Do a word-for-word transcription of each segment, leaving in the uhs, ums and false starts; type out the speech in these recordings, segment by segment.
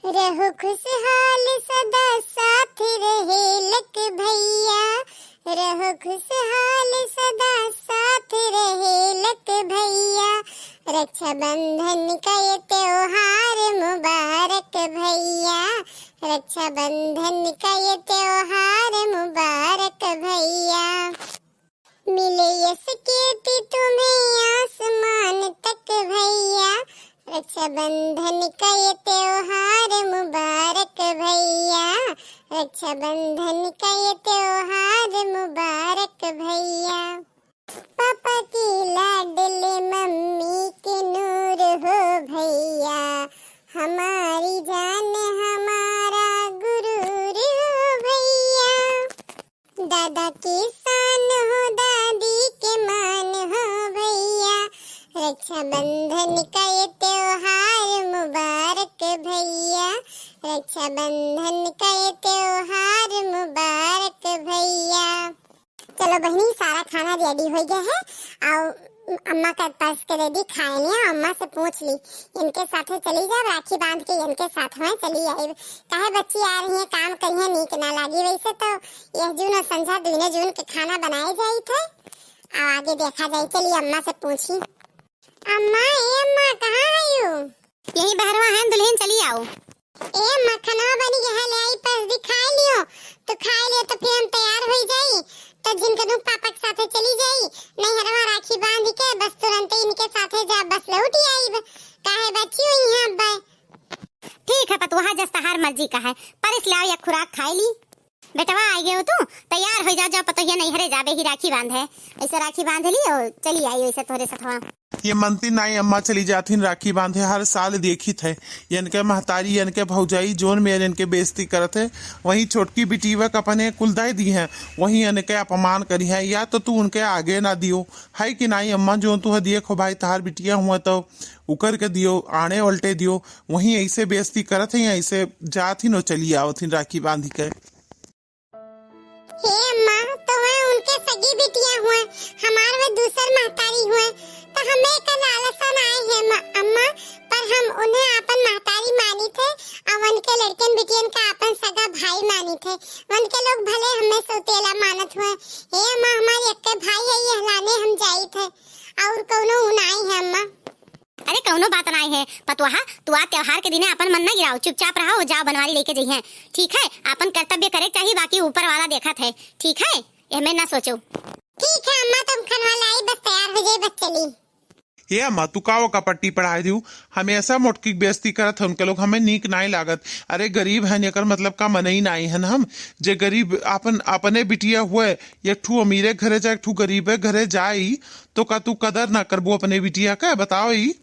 रहो खुशहाल सदा साथ रहे लक भैया, रहो खुशहाल सदा साथ रहे लक भैया। रक्षाबंधन का ये त्योहार मुबारक भैया, रक्षाबंधन का ये त्योहार मुबारक भैया। मिले यश कीर्ति तुम्हें आसमान तक भैया, रक्षाबंधन का ये त्योहार मुबारक भैया, रक्षाबंधन का ये त्योहार मुबारक भैया। पापा की लाडली मम्मी की नूर हो भैया, हमारी जान हमारा गुरूर हो भैया। दादा की शान हो, दादी के मान हो भैया, रक्षाबंधन का ये त्योहार मुबारक भैया, रक्षाबंधन का ये त्योहार मुबारक भैया। चलो बहिनी, सारा खाना ready होइ गया है, आओ अम्मा का परस के दे दी खाए लिया, अम्मा से पूछ ली, इनके साथे चली जाब, राखी बांध के इनके साथ में चली आइब। काहे बच्ची आ रही है, काम करिए, नीक ना लागी। वैसे तो यह जून और संझा दुइने जून के खाना बनाए जाई थे, और आगे देखा जाई। चली अम्मा से पूछी। अम्मा, ए अम्मा, कहाँ है यू? यही बहरवा है दुल्हन, चली आओ। ए अम्मा, खनवा बनी गया है, ले आई परस दी, खाए लियो। तो खाए लियो तो फिर हम तैयार हो जाई, तो झिनकनू पापा के साथे चली जाई नैहरवा राखी बांध के, बस तुरंते इनके साथे जा, बस लौट ही आईब। काहे बच्ची हुई है अब? ठीक है पतोहा, जस तहार मर्जी का है, परस ले आओ या खुराक खाए ली। बेटवा, आइ गयो तू, तैयार होइ जा, जा पतोहिया नैहरे जाबे ही राखी बांधे। ऐसे राखी बांध ली और चली आई ऐसे तोहरे सथवा। ये मनती नाई अम्मा चली जाथिन राखी बांधे, हर साल देखित है, यनके महतारी, यनके भौजाई, जोन में यनके बेइज्जती करत है, वहीं छोटकी बिटीवा के अपने कुल दाई दी हैं, वहीं यनके अपमान करी हैं, या तो तू उनके आगे ना दियो, है कि नाई अम्मा, जोन तू दिए खो भाई, तहार बिटिया हुआ तो उकर के दियो, आड़े उल्टे दियो, वहीं ऐसे बेइज्जती करत है, ऐसे जाथिन और चली आवथिन राखी बांधी के। हे अम्मा, तो वह उनके सगी बिटिया हुए, हमार वह दूसर महतारी हुए, तो हमें एकर लालसा ना आए हे म-, अम्मा, पर हम उन्हें आपन महतारी मानित है, और उनके लड़कन बिटियन का आपन सगा भाई मानित है। उनके लोग भले हमें सौतेला मानत हुए। हे अम्मा, हमारी एक्के भाई है, ये हलाने हम जाइत है, और कौनो उ नाई है अम्मा। अरे कौनो बात नाई है पतोहा, तू आ त्योहार के दिने आपन मन न गिराओ, चुपचाप रहो, जाओ बनवारी लेके जइहें, ठीक है? आपन कर्तव्य करे के चाही, बाकी ऊपर वाला देखत है, ठीक है? एहमे ना सोचो। ठीक है अम्मा, तुम खनवा लाई, बस तैयार हो जाए, बस चली। ए अम्मा, तू का ओका पट्टी पढ़ाए दियो? हमेशा मोटकी के बेइज्जती करत है उनके लोग, हमें नीक नाई लागत। अरे गरीब है, एकर मतलब का मनई नाई है हम? जे गरीब आपन, अपने बिटिया हुए, एक ठू अमीरे घरे जाए, एक ठू गरीबे घरे जाई, तो का तू कदर ना करबो अपने बिटिया का? बताओ ई।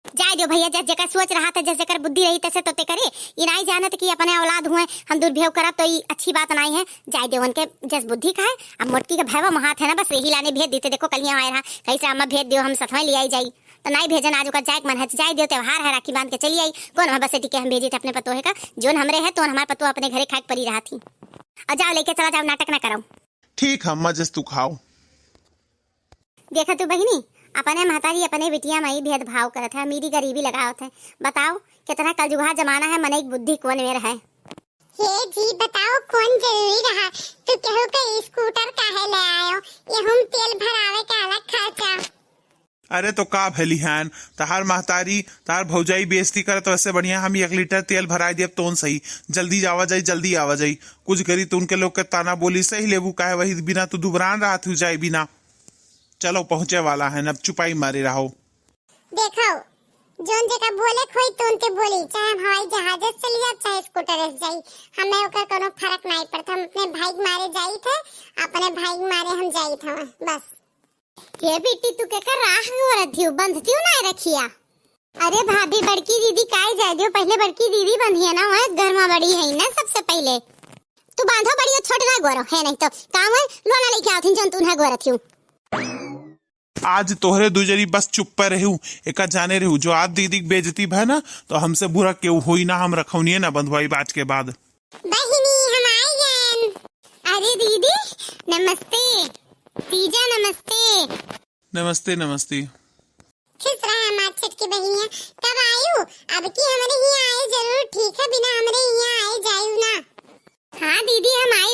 जाए दियो भैया, जस जेकर सोच रहा था, जस जेकर बुद्धि रही, तैसे तो ते करे। ई नाई जानत कि अपने औलाद हुए, हम दुर्व्यवहार करब तो ई अच्छी बात नाई है। जाए दियो उनके, जस बुद्धि का है। अब मोटकी के भैवा महात है ना, बस वही लाने भेज देते। देखो कल यहाँ आए रहा, कैसे अम्मा भेज दियो, हम सथवा ले आई जाई। तो नाई भेजन, आज ओकर जाए के मन है, जाए दियो, त्योहार है, राखी बांध के चली आई। कौन वहाँ बसेटी के हम भेजी थे अपने पतोहे का, जोन हमरे है, तो हमारे पतोह अपने घरे खाए के परी रहा थी। और जाओ लेके चला जाओ, नाटक ना करो। ठीक है अम्मा, जस तू खाओ। देखा तू बहिनी, अपने महतारी अपने बिटिया में ही भेदभाव करत है, अमीरी गरीबी लगावत है। बताओ, कितना कलजुगहा जमाना है, मनई के बुद्धि कौन मेर है। हे जी, बताओ कौन जरूरी रहा? तू केहू के स्कूटर काहे ले आयो? ये हम तेल भरावे के अलग खर्चा। अरे तो का भली हन, तहार महतारी, तहार भौजाई बेइज्जती करत, वैसे बढ़िया हम एक लीटर तेल भराए दियब, तोन सही, जल्दी आवा जाई, जल्दी आवा जाई। कुछ करी तो उनके लोग के ताना बोली सही लेबू, काहे वही बिना तू दुबरान रहा थू जाए बिना। चलो, पहुँचे वाला है, अब चुपाई मारे रहो। देखो, जोन जेका बोले खोई तो उनके बोली, चाहे हम हवाई जहाज से चली जाब, चाहे स्कूटर से जाई, हमें ओकर कोनो फर्क नाई पड़ता। हम अपने भाई के मारे जाई थे, अपने भाई के मारे हम जाई थे, बस। हे बेटी, तू केकर राह गोरत हियो, बंधतियो नाई रखिया। अरे भाभी, बड़की दीदी काई जाए दियो, पहले बड़की दीदी बंधिया ना, वह घर में बड़ी है ना सबसे पहले। तू बांधो बड़ी, छोट ना गोरो है, नहीं तो काम है, लोना लेके आवथिन जोन तू ना गोरत हियो। आज तोहरे दुजरी बस चुप्पे रहू, एका जाने रहू, जो आज दीदी के बेइज्जती भय ना, तो हमसे बुरा केहू होई ना, हम रखौनिये ना बंधवाई बाज के बाद। बहिनी, हम आई गएन। अरे दीदी, नमस्ते। तीजा, नमस्ते। नमस्ते, नमस्ते। खुश रहा हमार छोटकी बहिनिया। कब आयु? अब की हमरे हियाँ आए जरूर, ठीक है?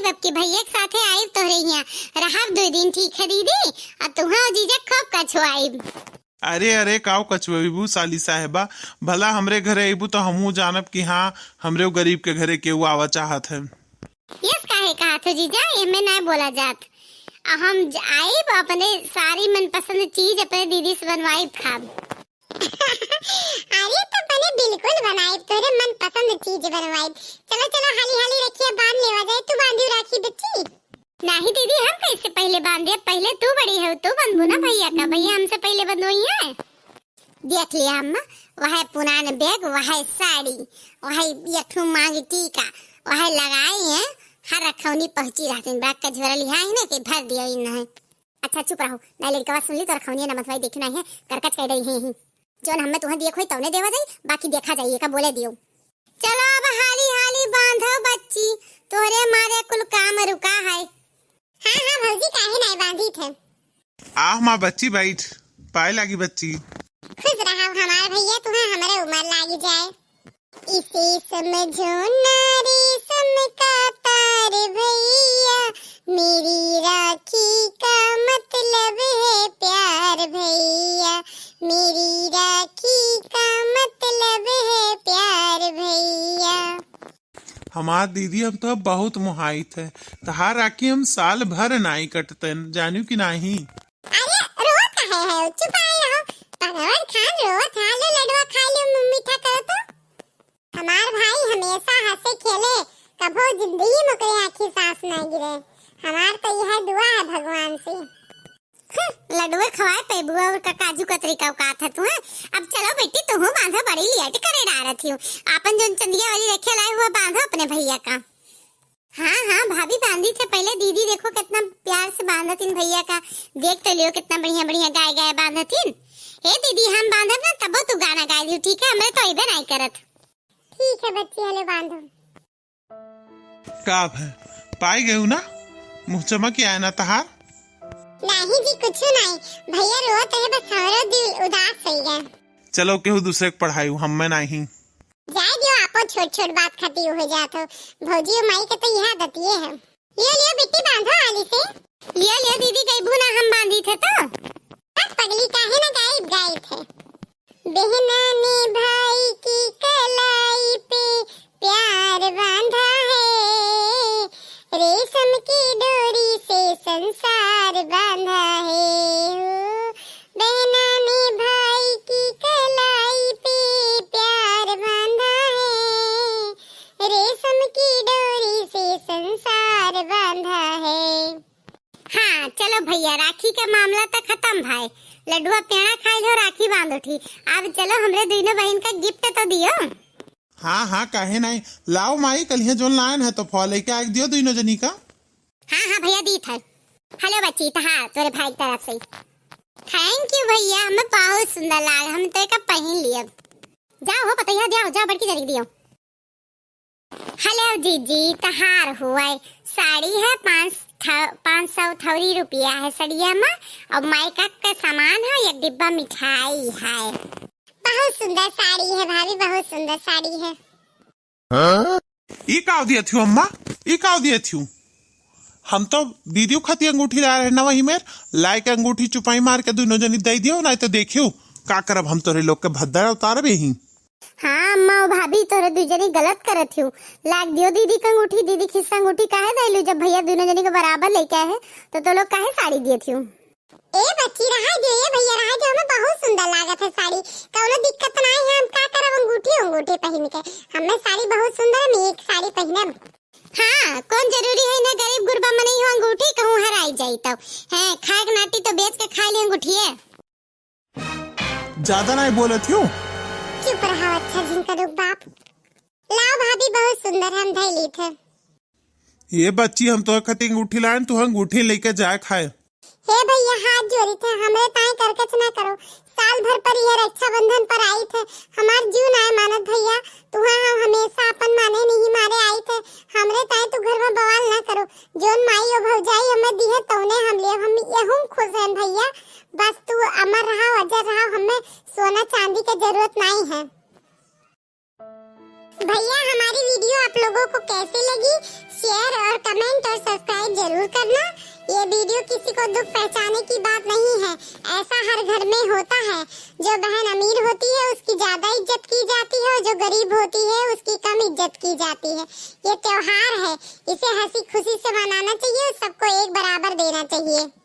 अब की भैया के साथे आइब तोहरे हियाँ, रहब दुइ दिन, ठीक है दीदी? आ तुहाँ जीजा खूब कछुआइब। अरे, अरे, काउ कछुआइबू साली साहेबा, भला हमरे घरे अइबू तो हमहू जानब कि हाँ, हमरे गरीब के घरे केहू आवा चाहत है। यस, काहे कहत हो जीजा, एमे नाय बोला जात। आ हम ज-, आइब अपने सारी मनपसंद चीज अपने दीदी से बनवाइब, खाब। अरे तो बने बिल्कुल बनाइब, तोरे मनपसंद चीज बनवाइब। चलो, चलो, हाली, हाली रखिया बांध लेवा जाए। तू बांधियो राखी बच्ची? नाही दीदी, हम कैसे पहिले बांधे? पहिले तू बड़ी हो, तू बंधबू ना भैया का, भैया हमसे पहिले बंधोई है। देख लिया अम्मा, वह पुरान बैग, वह साड़ी, वह एक ठो मांग टीका, वह लगाई है। हर रखौनी पहुंची रहती, बड़ा कझोरा लिहा है ना कि भर दिया इन है। अच्छा चुप रहो, नहीं लड़कवा सुन ली तो रखौनिया नमत भाई देखना है, करकच कह रही है ही। जौन हमें तुहें दिए खोई तौने देवा जाई, बाकी देखा जाई, एका बोले दियो। चलो अब हाली हाली बांधो बच्ची, तोहरे मारे कुल काम रुका है। हाँ, हाँ भौजी, काहे नाय बांधी थे। आह माँ बच्ची बैठ, पाए लागी बच्ची। खुश रहो हमार भैया, तुहें हमरे उमर लागी जाए। इसे समझो ना रेशम का तार भैया, मेरी राखी का मतलब है प्यार भैया, मेरी राखी का मतलब है प्यार भैया। हमार दीदी, हम तो बहुत मोहाइत है, तहार राखी हम साल भर नाई कटतन, जानियो कि नाही? अरे, रोत काहे है? चुपाए रहो। भगवान खान रोत है, लो लडवा खा लो, मीठा करो तो। हमार भाई हमेशा हंसे खेले, कभो जिंदगी में ओकरे आँखी से आंस ना गिरे। हमार तो यह दुआ है भगवान से। हम्म, लडुए खवाए पेबू और का काजू कतरी का औकात है तू, हैं? अब चलो बेटी, तुहू बांधो, बड़ी लेट करे डारत हियो। आपन जौन चंदिया वाली रखे लाए हुए बांधो अपने भैया का। हाँ, हाँ, भाभी बांधी थे पहिले। दीदी देखो कितना प्यार से बांधत इन भैया का। देख तो लियो कितना बढ़िया, बढ़िया गाय, गाय बांधत इन। हे दीदी, हम बांधब ना तबो तू गाना गाय दियो, ठीक है? हमरे तो अइबे नहीं करत। ठीक है बच्ची, हले बांधो। का भय, पाई गयू ना? मुँह चमक आए ना तहार? नहीं जी, कुछ नहीं। भैया रोत है, बस हमरो दिल उदास हो गया। चलो केहू दूसरे के पढ़ाई, हमें नहीं। जाए दियो, आपो छोट छोट बात खातिर हो जात हो। भौजी और माई के तो यह आदतिये है। लियो, लियो बिट्टी बांधो हाली से। लियो, लियो दीदी, गईबू ना, हम बांधी थे तो। बस पगली, काहे ना गायब, गायब है। बहना ने भाई की कलाई पे प्यार बांधा है, रेशम की डोरी से संसार बांधा है। ओ बहना ने भाई की कलाई पे प्यार बांधा है, रेशम की डोरी से संसार बांधा है। हाँ, चलो भैया, राखी का मामला तो खत्म भाई। लड्डुआ पेड़ा खाई लो, राखी बांध उठी। अब चलो, हमरे दोनों बहन का gift तो दियो। हाँ, हाँ, काहे नहीं। लाओ माई, कलिया जोन लायन है तो फल लेके आके दियो दोनों जनी का। हाँ, हाँ भैया, दी था। हेलो बच्ची, तो हाँ, तोरे भाई की तरफ से। Thank you भैया, हमें बहुत सुंदर लाग, हम तो एक पहिन लियब। जाओ हो पतैया, जाओ, जाओ, बड़की जरी दियो। हेलो जीजी, तहार हुए साड़ी है, पाँच थ-, पाँच सौ थौरी रुपया है सड़िया में, और मेकअप का सामान है, एक डिब्बा मिठाई है। बहुत सुंदर साड़ी है भाभी, बहुत सुंदर साड़ी है। ई का दिया थी अम्मा, ई का दिया थी? हम तो दीदी खातिर अंगूठी ला रहे ना, वही मेर लाए के अंगूठी चुपाई मार के दोनों जनी दे दियो, नहीं तो देखियो का करब हम तोरे लोग के भद्दर उतारब यही। हाँ अम्मा, ओ भाभी, तोरे दुई जनी गलत करत हियो। लाग दियो दीदी के अंगूठी, दीदी खिस्सा अंगूठी काहे दैलू? जब भैया दोनों जनी के बराबर लेके आए हैं, तो तो लोग काहे साड़ी दिए थियो? ए बच्ची, रहा दियो, ए भैया, रहा दियो, हमें बहुत सुंदर लागत है साड़ी। कौनो दिक्कत ना है, हम का करब, अंगूठी, अंगूठी पहन के। हमें साड़ी बहुत सुंदर, हम एक साड़ी पहनब। हाँ, कौन जरूरी है ना, गरीब गुरबा मनई हो, अंगूठी कहूँ हराई जाई तो। हैं, खाए के नाटी तो बेच के खा ले अंगूठिए। ज्यादा नहीं बोलत हूँ। चुप रहा, अच्छा जिनका रुक बाप। लाओ भाभी, बहुत सुंदर, हम धै ली थे। ये बच्ची, हम तो खतिंग उठी लाइन, तू हम उठी लेके जाए खाए। हे भैया, हाथ जोड़ी थे, हमरे ताए करकच ना करो। साल भर पर यह रक्षाबंधन पर आई थे, हमार जीव नाय मानत भैया। तुहा हम हमेशा अपन माने नहीं मारे आई थे, हमरे ताए तू घर में बवाल ना करो। जोन माई ओ भौजाई हमें दिहे तौने हम लिए, हम यहूं खुश हैं भैया। बस तू अमर रहा, अजर रहा, हमें सोना चांदी के जरूरत नहीं है। भैया, हमारी video आप लोगों को कैसी लगी, शेयर और कमेंट और सब्सक्राइब जरूर करना। ये वीडियो किसी को दुख पहुंचाने की बात नहीं है, ऐसा हर घर में होता है। जो बहन अमीर होती है, उसकी ज्यादा इज्जत की जाती है और जो गरीब होती है, उसकी कम इज्जत की जाती है। ये त्योहार है, इसे हंसी खुशी से मनाना चाहिए और सबको एक बराबर देना चाहिए।